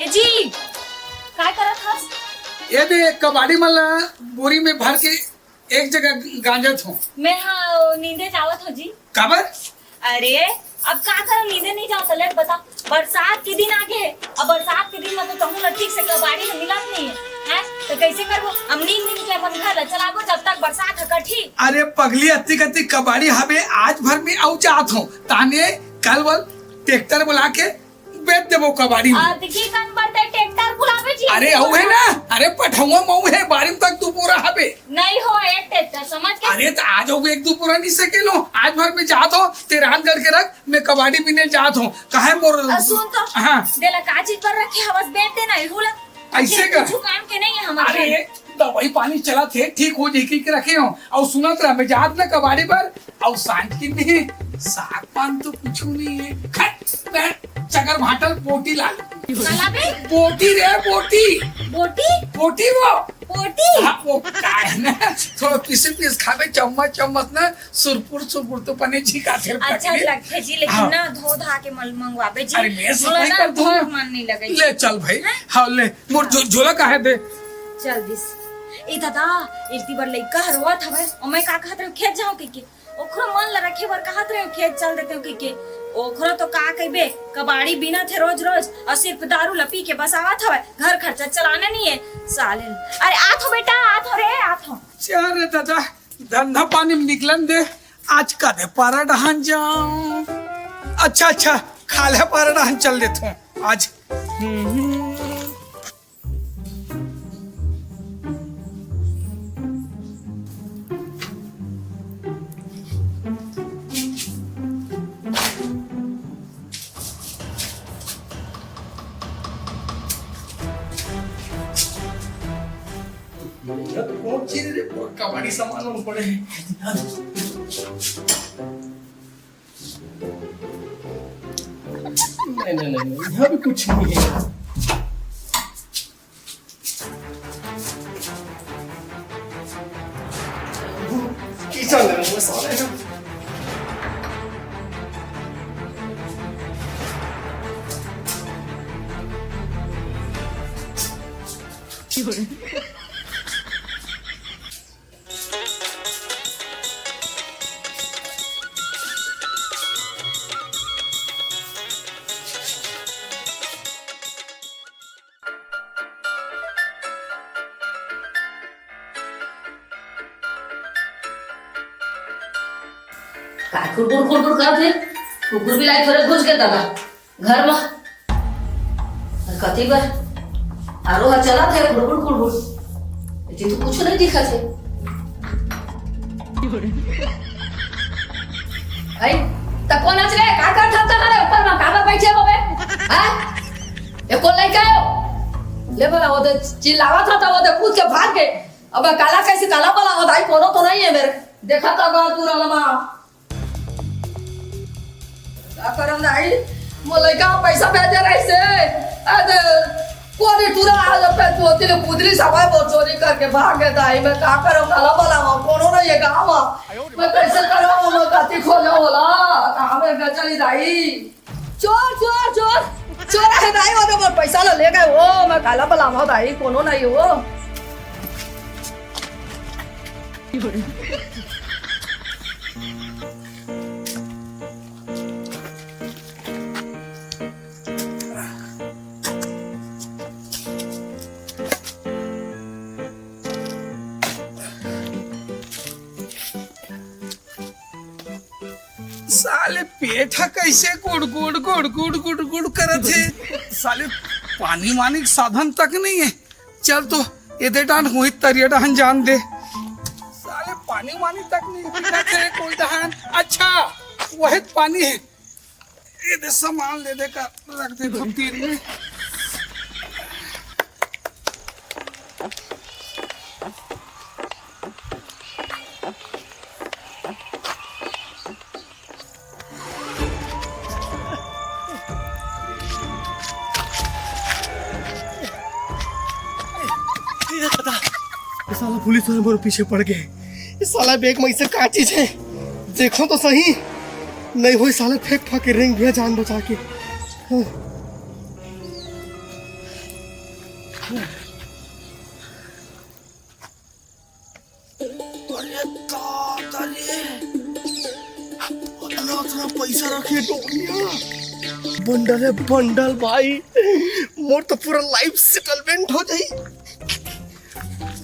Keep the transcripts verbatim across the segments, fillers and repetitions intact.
ए जी, काय करत हस? ये दे, कबाड़ी मन ला बोरी में भर के एक जगह गांजत हूँ। मैं हा नींदे जावत हूँ जी। काबर? अरे, अब का करो, नींदे नहीं जाओ, ले बता, बरसात के दिन आ गए, अब बरसात के दिन में तो कहूँ ना ठीक से कबाड़ी में मिलत नहीं है, हैं? तो कैसे करबो? अब नींद नींद के अपन घर ला चलाबो, जब तक बरसात ह कटही। अरे पगली, अत्ती कत्ती कबाड़ी हवे, आज भर में अउ जात हूँ, ताने कल वल ट्रैक्टर बुला के बेच देबो कबाड़ी में। अतकी कन बर ते ट्रैक्टर बुलावे जी। अरे, अउ है ना, अरे, पठौआ मऊ है, बारी में तक दू बोरा हबे। नहीं हो, एक ट्रैक्टर समझ के। अरे, तो आज अउ एक दू बोरा नहीं सकेलो, आज भर में जात हो, ते रांध गढ़ के रख, मैं कबाड़ी बीने जात हूँ। काहे मोर अ, सुन तो, हाँ। देला का चीज पर रखे हवस, बेच देना, इहू ला। ऐसे कर। कुछ काम के नहीं है हमारे अरे, घर। दवाई पानी चलत हे, ठीक हो जाही कहिके रखे हो। अउ सुनत रह, मैं जात ना कबाड़ी बर, अउ सांझ के नहीं, साग पान तो कुछ नहीं है। खट, मैं चकर भाटल बोटी ला ले। काला बे? बोटी रे, बोटी। बोटी? बोटी वो। बोटी? हाँ, वो का है ना, थोड़ा पीसे पीस खाबे, चम्मच चम्मच ना, सुरपुर सुरपुर तो पने झिका थे अच्छा पकड़े। लगथे जी, लेकिन हाँ। ना धो धा के मल मंगवाबे जी। अरे, मैं मोला सफाई ना कर दूँ ना। भोग मन नहीं लगे जी। ले चल भाई, हाँ? हाँ, ले। मोर झो-, झोला काहे दे? चल दिस। ए दादा, एक दी बर लइका ह रोवत हवय, अउ मैं का कहत रहेंव, खेत जाओ कहिके। ओखरो मन ल रखे बर कहत रहेंव, खेत चल देतेंव कहिके। ओखरो तो का कहिबे, कबाड़ी बीनत हे रोज रोज, अउ सिर्फ दारू ल पी के बस आवत हवय, घर खर्चा चलाना नहीं है, साले ल। अरे आत हो बेटा, आत हो रे, आत हो। चल रे दादा, धंधा पानी में निकलन दे, आज का दे पारा डहान जाओ। अच्छा, अच्छा, खाल्हे पारा डहान चल देथों आज। हम्म। यहाँ तो बहुत चीज रे, बहुत कबाड़ी सामान होन पड़े हैं। नहीं, नहीं, नहीं, नहीं, यहाँ भी कुछ नहीं है। किचन है वो सारे। का खुरबुर खुरबुर करत हे? कुकुर बिलाई थोड़े घुस गे दादा घर म। अउ कति बर आरो ह चलत हे खुरबुर खुरबुर। एती तो कुछु नहीं दिखत हे। भाई, त कोन अच रे? का करत हव तहां रे ऊपर म? काबर बइठे होबे? हैं? ए कोन लइका हे? ले भला, वो दे चिल्लावत हव त वो दे कूद के भाग गे। अब काला कइसे काला बोला हो दाई, कोनो तो नहीं है मेरे। देखा तो बात पूरा लमा। का करम दाई, वो लइका पैसा भेजे रहिसे। अरे, कोनी टूरा आज पे चोती ले कुदरी सवाई वो चोरी करके भाग गे दाई। मैं का करम, काला बोला हो, कोनो नहीं है गाँव में। मैं कैसे करम, मैं कति खोजा होला, कहाँ में गजली दाई। चोर, चोर, चोर, चोर हे दाई, वो तो मोर पैसा ला ले गे, वो मैं काला बलावंव दाई, कोनो नहीं वो। साले पेट ह कइसे गुड़गुड़ गुड़गुड़ गुड़गुड़ करत हे। साले पानी वानी के साधन तक नहीं है। चल तो एदे डाहन होही तरिया डाहन जान दे। साले पानी वानी तक नहीं दिखत हे कोई डाहन। अच्छा, वही पानी है। एदे सामान ले दे का रख दे धोती में। ए दादा, ये साला पुलिस वाले मोर पीछे पड़ गए। ये साला बैग में ऐसे का चीज है, देखो तो सही। नहीं होही साला फेंक फांक के रेंग गया जान बचा के। हाँ। अरे दादा रे, अतना अतना पैसा रखे टोकरिया, बंडल हे बंडल भाई, मोर तो पूरा लाइफ सेटलमेंट हो जाई।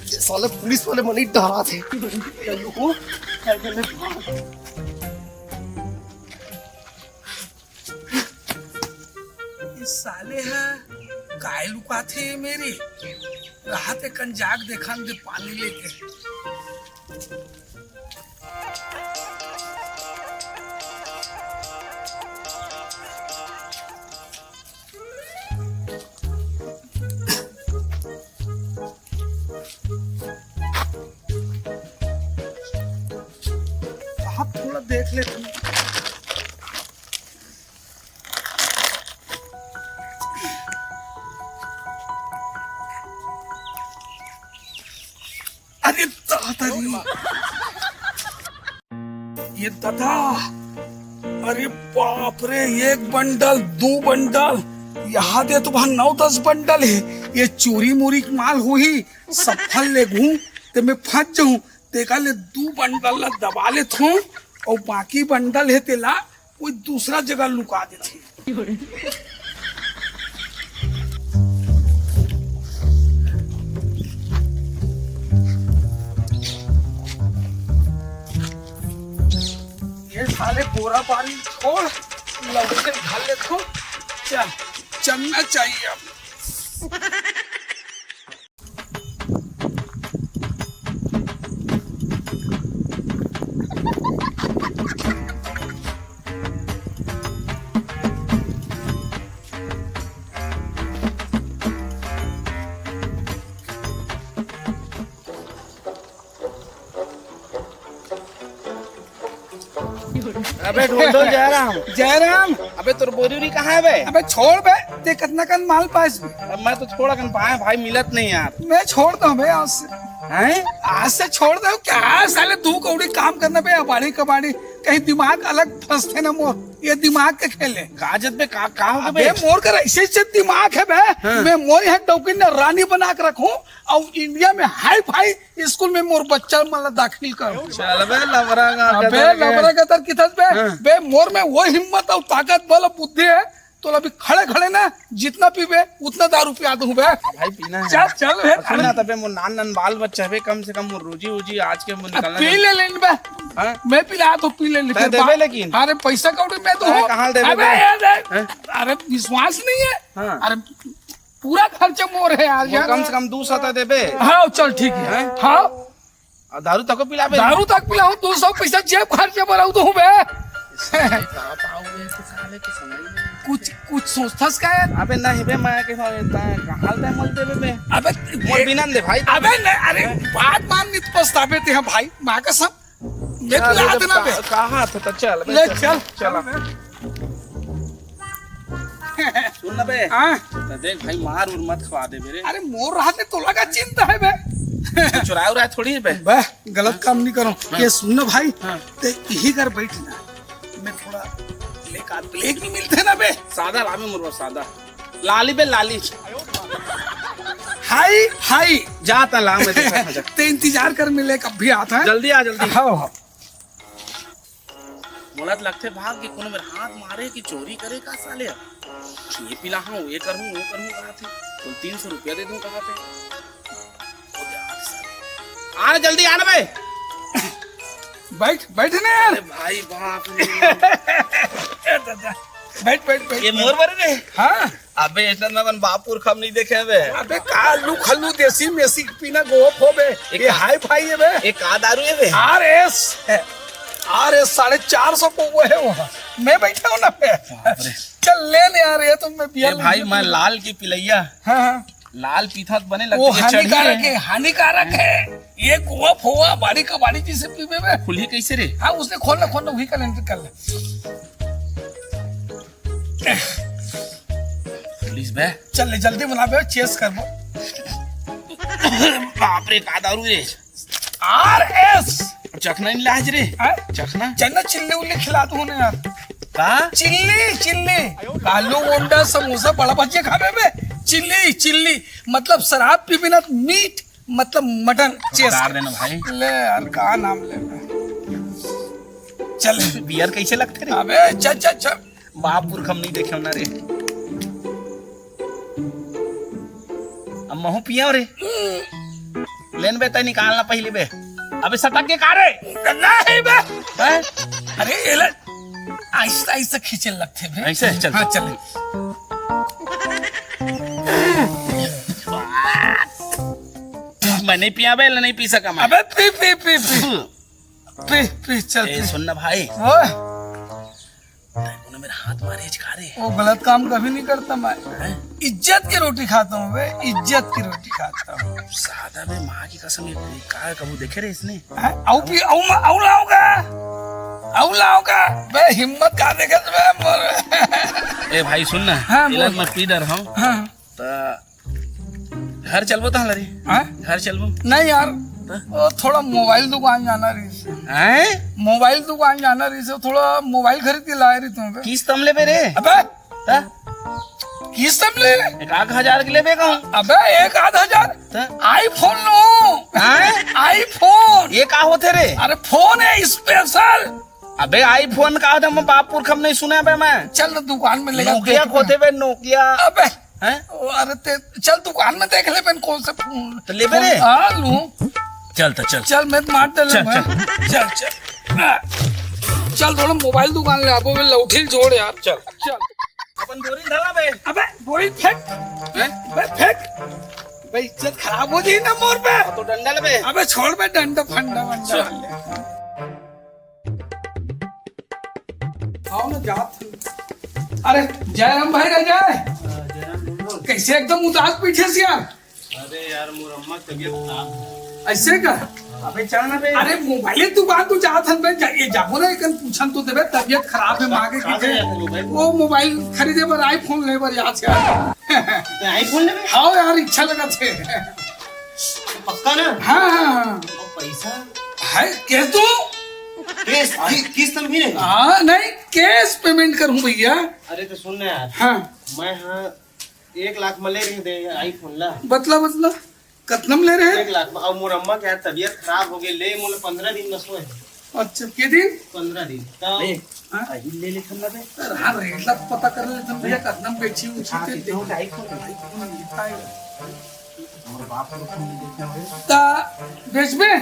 ये साले पुलिस वाले मन ही डराथे। ये साले ह काय लुकाथे मेरे? राहत एकन जाग देखान दे पानी लेके। आप थोड़ा देख लेते हैं। अरे दादा रे। ये दादा, अरे बाप रे, एक बंडल, दू बंडल, यहाँ दे तो भाई नौ दस बंडल हे। ये चोरी मोरी के माल होही, सब फल लेगहूँ ते मैं फंस जाहूँ। तेका ले दू बंडल ला दबा लेथों अउ बाकी बंडल हे तेला कोई दूसरा जगह लुका देथे। ये साले बोरा बारी छोड़, लौटे घर ले तो चल, चलना चाहिए अब। अबे ढोल ढोल जयराम। जयराम। अबे तोर बोरी उरी कहाँ है बे? अबे छोड़ बे, ते कितना कन माल पास बे? अब मैं तो थोड़ा कन पाए भाई, मिलत नहीं यार। मैं छोड़ दो बे आज से। हैं? आज से छोड़ दो क्या? साले दू कौड़ी काम करना बे, अबाड़ी कबाड़ी, कहीं दिमाग अलग फंसथे ना मोर, ये दिमाग के खेले। काजत बे का, का हो गए अबे बे? मोर कर ऐसे ऐसे दिमाग है बे, हाँ। मैं मोर यहाँ डौकी ना रानी बना के रखूँ और इंडिया में हाई फाई स्कूल में मोर बच्चा मन ला दाखिल कर। चल बे लबरा का अबे कदर के। लबरा कदर किथस बे? हाँ। बे मोर में वो हिम्मत और ताकत बल बुद्धि है, तो अभी खड़े खड़े ना जितना पीबे उतना दारू पिया दूं बे। भाई पीना है। चल चल बे। सुन ना तबे मोर नान नान बाल बच्चा बे, कम से कम मोर रोजी वोजी आज के मोर निकालना पी ले लेन बे। हाँ? मैं पिला तो पी ले लेकिन देबे लेकिन। अरे पैसा कौड़ी मैं तो कहाँ देबे अबे बे? अरे विश्वास नहीं है। हाँ। अरे पूरा खर्चा मोर है यार, यार। कम से कम दू सौ तो देबे। हाँ, चल ठीक है। हैं? हाँ। और दारू तको पिलाबे? दारू तक पिलाऊं, दू सौ पैसा जेब खर्चे बनाऊं तो हूँ बे। कुछ, कुछ सोचथस का यार? अबे नहीं बे, मैं कह रहा हूँ, कहाँ दे मल देबे बे? अबे मोर बिना दे भाई। अबे नहीं, अरे बात मान, नहीं तो पछताबे ते हैं भाई, माँ कसम। मैं तो चल, हाथ ना बे। कहाँ हाथ था? चल बे, ले, चल, चल। चल। सुन ना बे। हाँ। तो देख भाई, मार उर मत खवा दे मेरे। अरे मोर रहते तोला का चिंता है बे। तो चुराए उराए थोड़ी है बे। बे, गलत काम नहीं करो। हाँ। ये सुन ना भाई, हाँ। ते यही कर बैठ ना। मैं थोड़ा ब्लैक, ब्लैक भी मिलते हैं ना बे। सादा लावे मुर्गा, सादा। लाली बे, लाली। High, high. जा ता ला, मैं देखा था, जा। ते इंतजार कर, मिले कब भी आता है। जल्दी आ, जल्दी। हाँ, हाँ। मोला तो लगथे भाग के कोनो मेर हाथ मारे कि चोरी करे का साले ह। ये पिला हूँ, ये करूँ, वो करूँ कहा थे। तो तीन सौ रुपया दे दूँ कहा थे। आ ना जल्दी, आ ना बे। बैठ, बैठ ना यार। अरे भाई बाप रे। ए दादा, बैठ, बैठ, बैठ, ये बैठ। मोर बरे रे। हाँ। अबे, ऐसा मैं अपन बाप पुरखा में नहीं देखे बे। अबे, का आलू खल्लू देसी मेसी पीना गोप हो बे। एक ये का-, हाई फाई है बे। एक का दारू है बे? आर एस है। आर एस साढ़े चार सौ को वो है वहाँ। मैं बैठा हूँ ना बे। बाप रे। चल ले ले यार, ये तो मैं पिया ए भाई, लूँ। मैं लाल की पिलैया। हाँ, हाँ। लाल पीथा तो बने वो लगती है, चढ़ी हानिकारक है। है, हानिकारक है। ये गोवा फोवा बाड़ी का बाड़ी जी से पीबे बे। खुली कैसे रे? हाँ, उसने खोलना, खोलना, वही कैलेंडर कर ले। पुलिस बे। चल ले, जल्दी बना बे, चेस करबो। बाप रे, का दारू रे? R S. चखना नहीं लाज रे। हैं? चखना। चल ना, चिल्ली उल्ली खिला दो ना यार। का? Chilli, chilli. आलू बोंडा, समोसा, बड़ा भजिया खाबे बे। चिल्ली, चिल्ली, मतलब शराब पीबे ना, मीट, मतलब मटन। चेस उतार देना भाई। ले यार, का नाम ले? चल। बियर कैसे लगथे रे? अबे चल, चल, चल। बाप पुरख हम नहीं देखे ना रे। अब महू पिया रे। लेन बे, तय निकालना पहले बे। अबे सटक के का रे? नहीं बे। हैं? अरे एला आहिस्ता आहिस्ता खींचे लगथे बे। ऐसे? चल, हाँ, चल। चल। मैं नहीं पिया बे, नहीं पी सका मैं। अबे पी, पी, पी, पी। पी, पी, चल, ए, पी। सुन ना भाई। ओए। तैं कोनो मेर हाथ मारे हस का रे? वो गलत काम कभी नहीं करता मैं। हैं? इज्जत की रोटी खाता हूँ बे, इज्जत की रोटी खाता हूँ। सादा बे, माँ की कसम, ये का कबू देखे रे इसने? हैं? अउ पी, अउ म-, अउ लाओगा? अउ लाओगा? बे हिम्मत का देखे बे मोर। ए भाई सुन ना, हाँ, इलाज बोल। मैं पी डर हूँ। हाँ। त घर चलबो तहला रे? हाँ? घर चलबो? नहीं यार, हाँ? वो थोड़ा मोबाइल दुकान जाना रहिस। हैं? मोबाइल दुकान जाना रहिस, थोड़ा मोबाइल खरीद के लाए रहिस तुमसे। किस्त म लेबे रे? अबे! हाँ? किस्त म ले? एक आध हजार के लेबे कहूँ। अबे, एक आध हजार? हाँ? iPhone लो। हैं? iPhone। ये का होथे रे? अरे, फोन है special। अबे, iPhone का होथे? मैं बाप पुरख म नहीं सुने बे मैं। चल ना, दुकान में लेगा, Nokia देख होथे बे, Nokia। अबे, हैं? ओ, अरे ते, चल दुकान में देख ले बे कौन सा फोन। त लेबे रे? हाँ, लूँ। चल त चल। चल, मैं मार दे चल, भाई। चल। चल, चल। हाँ। चल, थोड़ा मोबाइल दुकान ले आबो बे, लौठी ल छोड़ यार। चल। चल। अपन बोरी धरा बे। अबे, बोरी फेंक। हैं? बे, फेंक। बे, इज्जत खराब हो जाई ना मोर बे। तो डंडा ले बे। अबे, छोड़ बे, डंडा फंडा वंडा। चल। आओ ना, जात हन। अरे, जयराम भाई रह जाए। हाँ, जयराम, बोल, बोल। कैसे एकदम उदास बैठे से यार? अरे यार, मोर अम्मा की तबीयत खराब है। ऐसे का? अबे चल ना बे। अरे, मोबाइल दुकान तो जात हन बे, जा, ये जाबो ना, एकन पूछन तो देबे, तबीयत खराब है, माँ के का किथे। ले जात हन मोबाइल? वो मोबाइल खरीदे बर, iPhone ले बर जात हन। ते iPhone लेबे? हाँ यार, इच्छा लगथे। पक्का ना? हाँ, हाँ, हाँ। और पैसा? है, cash दो। Cash? कि-, किस्त म भी नहीं? हाँ, नहीं, cash payment करूँ भैया। अरे तो सुन ना यार। हाँ। मैं हाँ एक लाख म ले रहे दे iPhone ला। बतला, बतला, कतना म ले रहे? एक लाख म। अब मोर अम्मा के यार तबीयत खराब हो गई, ले मोला पंद्रह दिन म सोए। अच्छा, के दिन? पंद्रह दिन। तो ए, हाँ? अही ले ले खन्ना बे। अरे हाँ, रेट ला पता कर ले तुम भैया, कतना म बेची उची हाँ, ते कितना देख। होता है iPhone? iPhone कितना है? मोर बाप को फोन देखे हुए। ता बेचबे?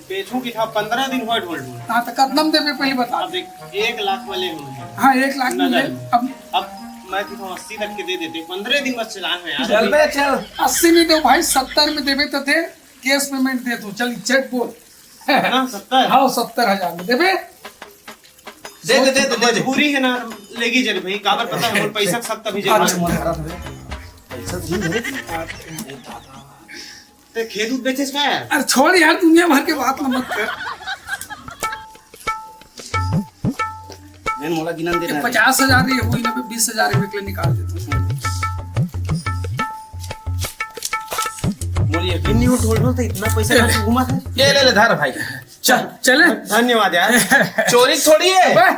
बेचूं कि था, पंद्रह दिन हुआ ढोल ढोल। हाँ, तो कतना म देबे पहले बता। अब देख, एक लाख वाले होंगे। हाँ, एक लाख म नजर ले। में। अब अब मैं कितना अस्सी तक के दे देते, पंद्रह दिन बस चलाना है यार। चल बे, चल। अस्सी नहीं दो भाई, सत्तर में देबे तो दे, cash payment दे तू। चल, check बोल। हाँ, सत्तर? हाँ, सत्तर हजार में देबे। दे दे, दे दे, दे दे। मजबूरी है ना, लेगी जरे भाई, काबर पता है, बोल, पैसा के साथ तभी जरूरत अच्छा, है। पैसा भी है। ते खेत उत बेचेस का यार? अरे छोड़ यार, दुनिया भर के बात ना मत कर। मैं मोला गिनन दे ये ना। पचास हजार नहीं है, वही ना पे बीस हजार रुपये के लिए निकाल देता हूँ। मोर यकीन नहीं हो, ढोल ढोल तो इतना पैसा ए, ना घुमा था। ये ले ले, धर भाई। चल, चले। धन्यवाद यार। चोरी थोड़ी है। अबे।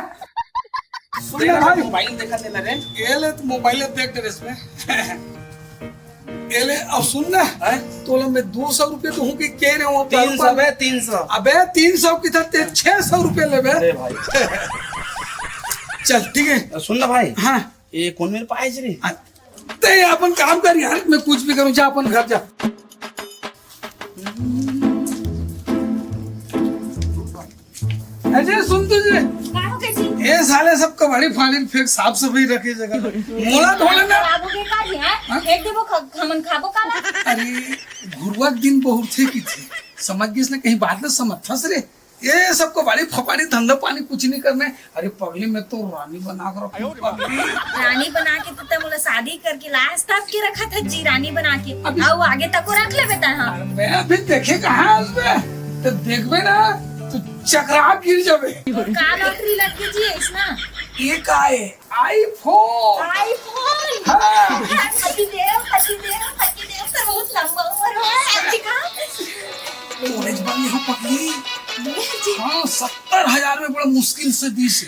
सुन ना भाई। मोबाइल देखा देना रे। ये ले, तो मोबाइल देख दे इसमें। ए ले, अब सुन ना, हैं? तोला मैं दो सौ रुपये तो हूँ कि कह रहे हूँ, अब तीन सौ बे, तीन सौ। अबे, तीन सौ की था, ते छह सौ रुपये ले बे। अरे भाई। चल, ठीक है। सुन ना भाई। हाँ। ये कौन मेरे पास रे? आ, ते अपन काम कर यार, मैं कुछ भी करूँ, जा अपन घर जा। अजय, सुन तुझे। का हो गए जी? ए साले, सब कबाड़ी फाड़ी फेंक, साफ सफाई रखे जगह। मोला धो लेना। खराब हो गए का जी, हैं? हाँ? फेंक देबो, ख-, हमन खाबो का ना? अरे, घुरुवा के दिन बहुत थे की थे। समझ गइस ना, कहीं बात ना समझथस रे। ये सब कबाड़ी फबाड़ी धंधा पानी कुछ नहीं करने। अरे पगली, मैं तो रानी बना के रखूं पगली। रानी बना के तो तै मोला शादी करके लायस, तब के रखा था जी रानी बना के। अभी अउ आगे तक को रख लेबे तै, हाँ। अरे मैं अभी देखे कहाँ हस बे? तो देखबे ना, तो चकरा गिर जाबे। का लॉटरी लग गई जी ऐसना? ये का है? iPhone। iPhone? हाँ। पति देव, पति देव, पति देव तो बहुत लंबा उम्र हो है, ऐसी का? कॉलेज बनी हो पगली। जी। हाँ, सत्तर हजार में बड़ा मुश्किल से दी से।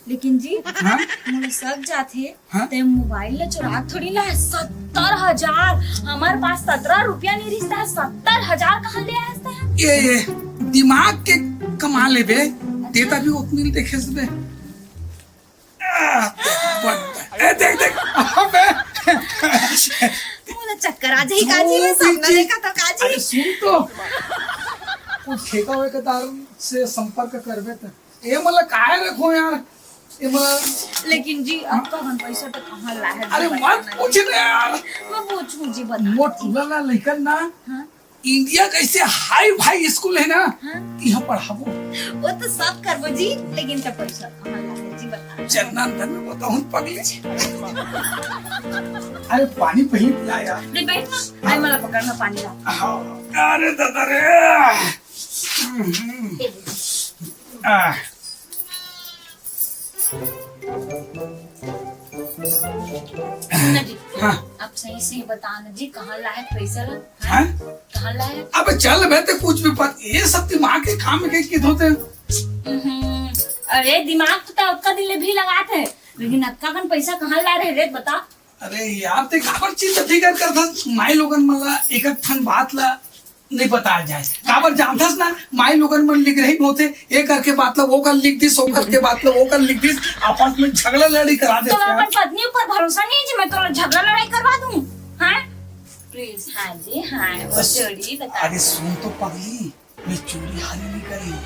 लेकिन जी, हाँ? मोला सब जाथे, हाँ? ते मोबाइल ला चुरा के थोड़ी ला, सत्तर हजार। हमारे पास सत्रह रुपया नहीं रिहिस, सत्तर हजार कहाँ ले आए हस? ये, ये, दिमाग के कमा लेबे, तेता भी उतनी देखे से बे। आ, ए, देख, देख, अबे। मोला चक्कर आ जाही का जी, मैं सपना देखा तो का जी। अरे सुन तो, कुछ ठेका वेकेदार से संपर्क करबे त। ए, मोला काय रखो यार, ए, मोला। लेकिन जी, अब तो हम पैसा तो कहाँ लाए हैं, अरे मत पूछ ना यार। मैं पूछूं जी, बता। मोर टूरा ला लइकन ना, हाँ? इंडिया कैसे हाई फाई स्कूल है ना, हाँ। यहाँ पढ़ाबो। वो तो सब करबो जी, लेकिन तो पैसा कहाँ लागे जी, बता। चल ना, अंदर में बताऊँ पगली। अरे पानी पहले पिला यार। नहीं, बैठ ना, आई मला पकड़ना पानी ला। हाँ। अरे दादा रे। हम्म। आ। सुन ना जी, हाँ। अब सही सही बता ना जी, कहाँ लाए पैसा ला? हाँ? कहाँ लाए? अबे चल बे, ते कुछ भी पत-, ये सब दिमाग के काम के कित होते हैं? हम्म, अरे दिमाग तो तैं ओतका दिन ले भी लगात हे, लेकिन अतका कन पैसा कहाँ ला रहे रे, बता। अरे यार, ते काबर चिंता फिकर करथस? माई लोगन मन ला एक एक ठन बात ला नहीं बताया जाए। काबर जानथस ना, माई लोगन मन लिख रही होथे, ए करके बात ला वो कर लिख दिस, वो करके बात ला वो कर लिख दिस, आपस में झगड़ा लड़ाई करा तो देथे। अपन पत्नी ऊपर भरोसा नहीं है जी, मैं तोला झगड़ा लड़ाई करवा दूं? हाँ? प्लीज, हाँ जी, हाँ, वो जोड़ी बता। अरे सुन तो पगली, मैं चोरी हारी नहीं करे हूँ।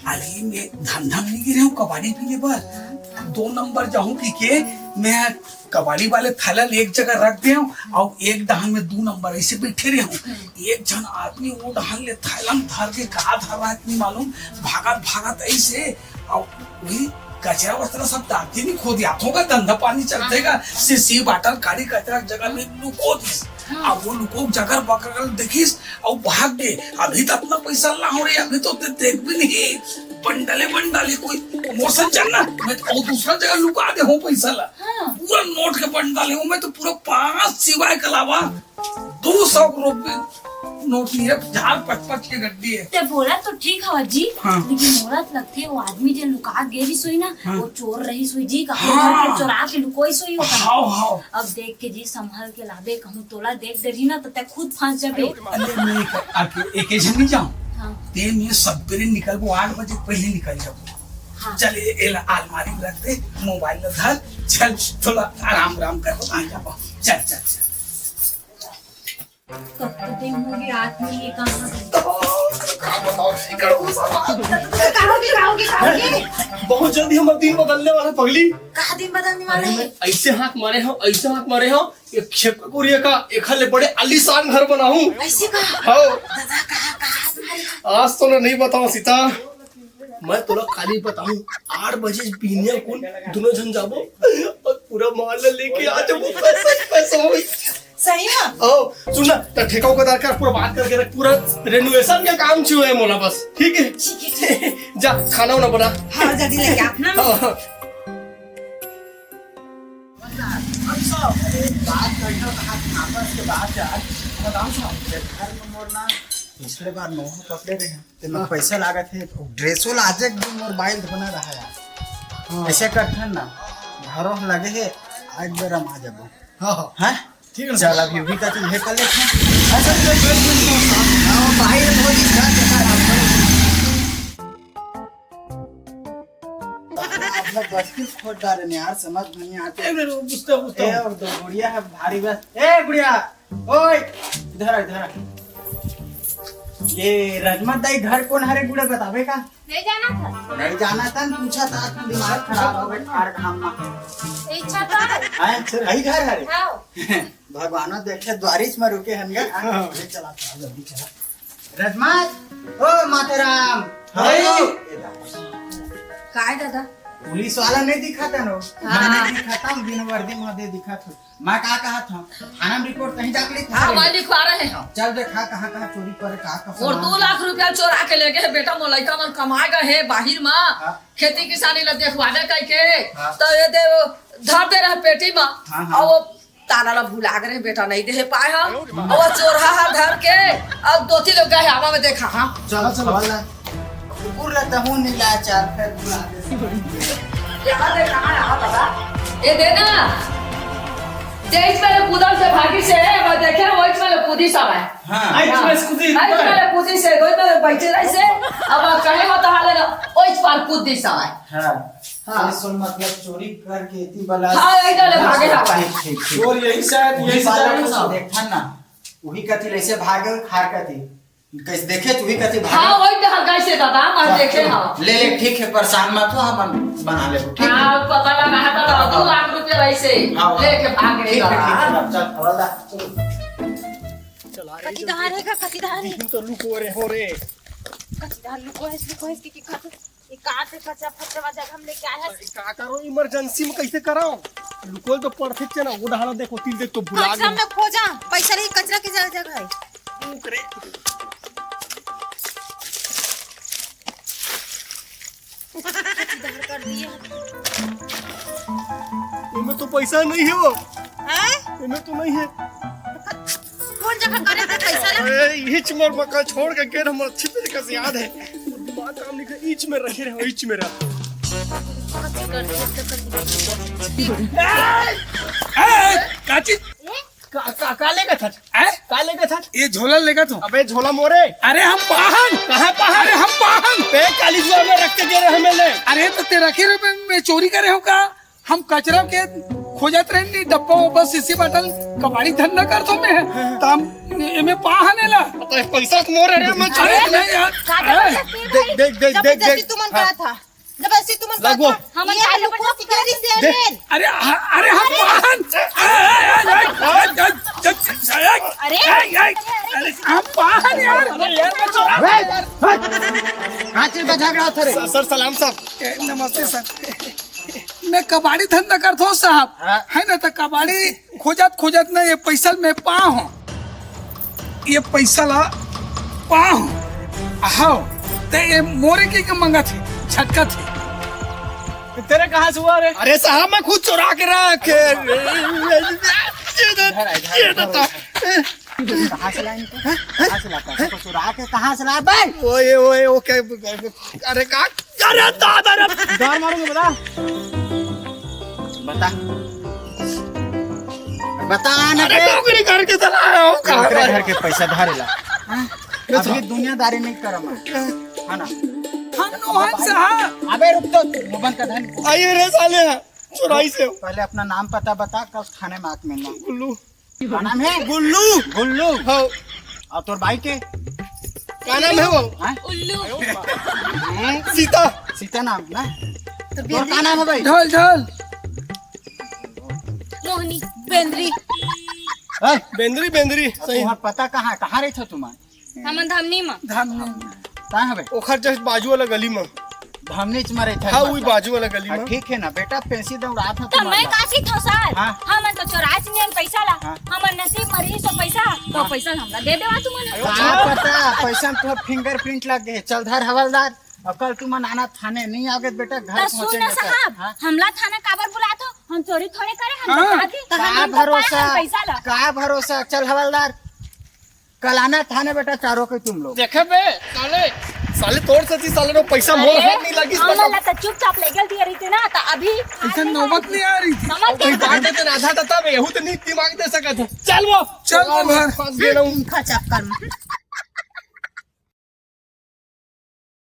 अरे मैं धंधा में नहीं गिरे हूँ कबाड़ी पीने पर। दो नंबर जाहूँ पी के, मैं कबाड़ी वाले थैला ल एक जगह रख दे हूँ और एक डहान में दो नंबर ऐसे बैठे रहे हूँ। एक झन आदमी वो डहान ले थैला में धर के कहाँ धर रहा है नहीं मालूम, भागत भागत ऐसे और वही कचरा वचरा सब डालती नहीं खो दिया होगा, धंधा पानी चलते का, हाँ। सीसी बाटल काली कचरा जगह में लुको दिस। हाँ। अब वो लुको जगर बकर देखिस, अउ भाग गे। अभी तक ना पैसा ला हो रे, अभी तो ते देख भी नहीं। बंडले बंडले कोई मोर संग चल ना, मैं तो अउ दूसरा जगह लुका दे हूँ पैसा ला। हाँ। पूरा नोट के बंडल है, मैं तो पूरा पाँच सिवाय के अलावा दो सौ रुपये नोट नहीं है, झाड़ पच पच के गड्डी है। ते बोला तो ठीक हवा जी, हाँ। लेकिन मोला तो लगथे वो आदमी जो लुका गे रही सोई ना, हाँ। वो चोर रही सोई जी, कहाँ हाँ। घर के चोरा के लुकोई सोई होता। हाँ, हाँ। अब देख के जी संभल के लाबे, कहूँ तोला देख देरी ना, तो तै खुद फंस जाबे। अरे मैं एक, आके एक ही झन नहीं जाऊँ। हाँ। ते मैं सबेरे निकलबो, आठ बजे पहले निकल जाबो। हाँ। चल, ये, ये ला, अलमारी में रख दे, मोबाइल ला धर, चल, थोड़ा आराम, आराम कर, आ जाबो। चल, चल, चल। कब तो दिन हो गया, आदमी ये कहाँ है? तो, का बताओ, इकड़ घुसा बात। कहोगे, कहोगे, कहोगे? बहुत जल्दी हमारा दिन बदलने वाला है, पगली। कहाँ दिन बदलने वाला अरे, है? मैं ऐसे हाथ मारे हो, ऐसे हाथ मारे हो, ये खेप का कोरिया का एक हल्ले बड़े आलीशान घर बना हूँ। ऐसे का? हाँ। दादा, कहाँ, कहाँ तुम्हारे घर? आज तो ना नहीं बताऊँ सीता, मैं तोला खाली बताऊँ, आठ बजे बिहनिया कुन दोनों झन जाबो और पूरा माल लेके आ जाबो, पैसा ही पैसा होई। सही है? ओ, सुन ना, तो ठेका उकेदार कर, पूरा बात करके रख, पूरा renovation का काम छुए है मोला बस, ठीक है? ठीक है, ठीक है। जा, खाना वाना बना। हाँ, जल्दी लेके आ ना। हाँ, हाँ। बात करना था, आपस के बात यार। बताओ साहब, घर में मोर ना पिछले बार नोहा पकड़े रहे हैं। तेमा हाँ। पैसा लागत हे, ड्रेसो ला आज एक दिन मोर बाइल धोना रहा यार। हाँ। ऐसे करथन ना, घरों लगे हे, आज बेरा मा जबो। हाँ, हाँ। हैं? ठीक है। चल, अभी, अभी का चीज है, कर लेते हैं। अच्छा, चल, चल, चल, चल। हाँ, बाहर बहुत इच्छा है, देखा है आपको। आप लोग बस की खोद डाले ने यार, समझ में नहीं आते। ए, मेरे को गुस्सा, गुस्सा ए, हो। और दो गुड़िया है भारी बस। ए, गुड़िया, ओए, इधर आ, इधर आ। ये रजमत दाई घर कोन हरे गुड़ा बतावे का? नहीं जाना था। नहीं जाना था, पूछा था, तुम दिमाग खराब हो गए, ठाड़ घाम में। इच्छा था। हाँ, सर, यही घर हरे। हाँ। भगवान देखे द्वारिस में रुके हन गा। हाँ, हाँ। ये चला, चला, जल्दी चला। रजमत, ओ माथेराम। हाँ। ये दा। काय दादा? पुलिस वाला नहीं दिखा था नो? हाँ। मैं नहीं दिखा था, बिन वर्दी में दे दिखा था। मैं का कहा था? थाना में रिपोर्ट कहीं जाके लिखा हाँ, रहे? मैं लिखवा रहे हैं। चल देखा कहाँ कहाँ चोरी करे, का का और सामान दो लाख रुपया चोरा के ले गए बेटा, मोर लइका मन कमाए गए हैं बाहिर मा, हाँ। खेती किसानी ला देखवाने कह के, हाँ। तो ये दे, धर दे रहे पेटी मा, हाँ, हाँ। और वो ताला ला भुला गए बेटा, नहीं दे पाए हम, और वो चोरहा हा धर के, और दो तीन लोग गए हवा में देखा, हाँ। चलो, चलो। बोल ना। कुकुर ला तहूँ नहीं लाचार, फिर भुला दे। यहाँ दे, कहाँ, यहाँ बता। ये दे ना। तेईस में कूदल से भागी से, वो देखे, वो इसमें कूदी सब है। हाँ। हाँ। इसमें कूदी, इसमें कूदी से, वो इसमें बैठे रहे से, अब आप कहे हो तो हाले ना, वो इस पार कूदी सब है। हाँ। हाँ। ये सुन, मतलब, चोरी करके इतनी बला हाँ, यही डाले, भागे, हाँ, भाई। ठीक, ठीक, ठीक। और यही शायद, वही यही वाला शायद कुछ ना। देखा ना, वही कथी ले से भागे, खार कथी। कैसे देखे तू ही कथी भागे? हाँ, वही तो हम कैसे दादा, हम चल, देखे चल। हाँ। ले, ले, ठीक है, परेशान मत हो, हम बना ले, ठीक है? हाँ, पता लगा है, पता लगा, दो लाख रुपए वैसे हाँ, हाँ। लेके भाग गए ठीक है, ठीक है, दादा। चल, चल, हवलदार, चल। चला रे, कथी जल्दी। कहाँ रहेगा, कथी कहाँ रे? दिन तो लुको रे, हो रे। कथी कहाँ लुको है, लुको है, इसके, के कथी? ये कहाँ से कच्चा फच्चा जगह हम लेके आए हैं? अरे का करो, इमरजेंसी में कैसे कराओ? लुकोल तो पड़थे ना, वो डहाना देखो, तिल देख तो भुला कचरा गए। में खोजा, पैसा नहीं, कचरा की जगह, जगह है। रुक रे। इधर कर दिए। इनमें तो पैसा नहीं है वो। हैं? इनमें तो नहीं है। कौन जगह करे थे पैसा ला? अरे, इच मर मका छोड़ के गेर हमर अच्छी तरीके से याद है। दिमाग काम नहीं कर, इच में रखे रहो, इच में रहो। कथी कर दिए, तो कर दिए। ए, ए, काची? ए? का, का, का लेगा था? ए? का लेगा था? ये झोला लेगा तू? अबे झोला मोरे। अरे हम पाहन। कहाँ पाहन? अरे हम पाहन। बे काली जुआ में रख के गेर हमें ले। अरे तो ते रखे रुपए में चोरी करे हो का? हम कचरा के खोजत रहन नी, डब्बा उब्बा, शीशी बाटल, कबाड़ी धंधा करथो मैं। त हम एमे पाहन एला। तो पैसा मोर रे, मैं अरे नहीं यार। का अरे। जबरदस्ती देख, भाई? देख, देख, देख, जबरदस्ती देख। तुमन हाँ। कहा था। जबरदस्ती तुमन लगो। कहा था। हम ये चाहे हल्लुक जबरदस्ती सिकारी से देख। अरे, अरे, अरे, हम पाहन। अरे, अरे, अरे, अरे, अरे, अरे, अरे, अरे, हम पाहन यार। अरे यार, मैं चोरा। अरे, हट। कहाँ चीज का झगड़ा होता रे? सर, सर, सलाम साहब। ए, नमस्ते सर। मैं कबाड़ी धंधा करथो साहब, हाँ। है ना, तो कबाड़ी खोजत खोजत ना ये पैसा मैं पा हूँ, ये पैसा ला पा हूँ। हाँ, ते ये मोरे के, के मंगा थे, झटका थे। तेरे कहाँ से हुआ रे? अरे साहब, मैं खुद चुरा के रखे। ये तो, इधर आ, इधर आ, ये तो इधर आ। कहाँ से लाए इनको? कहाँ से लाता है? इसको चुरा के कहाँ से लाए बे? ओए, ओए, ओके। अरे का? अरे दादा रे! गार मारूंगा, बता। बता। बता ना अरे बे। नौकरी करके चला रहा हूँ, कहाँ नौकरी पे? घर के पैसा धारे ला। हाँ? ये अभी तो दुनियादारी नहीं करम है। है ना? हम नोहन साहब। अबे रुक तो, मोबाइल का धन। आइए रे साले, चुराई से। पहले अपना नाम पता बता, कल थाने में आके मिलना। गुल्लू। का नाम है? गुल्लू। गुल्लू। हाँ। और तोर भाई के? का नाम है वो? हाँ? उल्लू। हम्म, सीता। सीता नाम ना? तो तोर का नाम है भाई? ढोल, ढोल। मोहनी। बेंदरी। हैं? बेंदरी, बेंदरी, सही। तुम्हार पता कहाँ है? कहाँ रहते हो तुम? हमन धामनी म। धामनी म। कहाँ हवे? ओखर just बाजू वाला गली म। धामनी च म रहिथे हाँ, मतलब। वही बाजू वाला गली हाँ, म। ठीक है ना बेटा, पैसे दौड़ात हो त तुम मैं मतलब। का सीखो सर? हाँ। हमन तो चोराए नियन पैसा ला। हाँ। हमर नसीब म रही सो पैसा, तो हाँ। पैसा हमला दे देवा तुमन। का पता, पैसा में तोहर fingerprint लग गए। चल धर हवलदार, अब कल तुमन आना थाने, नहीं आओगे बेटा, घर तो सुन पहुंचेंगे ना सर। साहब, हाँ। हमला थाना काबर बुलात हो? हम चोरी थोड़े करे, हम हाँ। बता दी। का हमन तो भरोसा, पाए हम पैसा ला। का भरोसा? चल हवलदार, कल आना थाने बेटा, चारों के तुम लोग। देखे बे, साले, साले तोर सची साले नो पैसा मोर अरे, हाथ नहीं लगी, हमन मतलब। ला त चुपचाप ले गल दिए रहिते ना, त अभी ऐसा नौबत नहीं आ रही थी। समझ कोई गए? बात है, तेरा आधा था, तब यहू तो नहीं दिमाग दे सका था। चल वो। चल वो घर। फंस गया हूँ। इनका चक्कर में।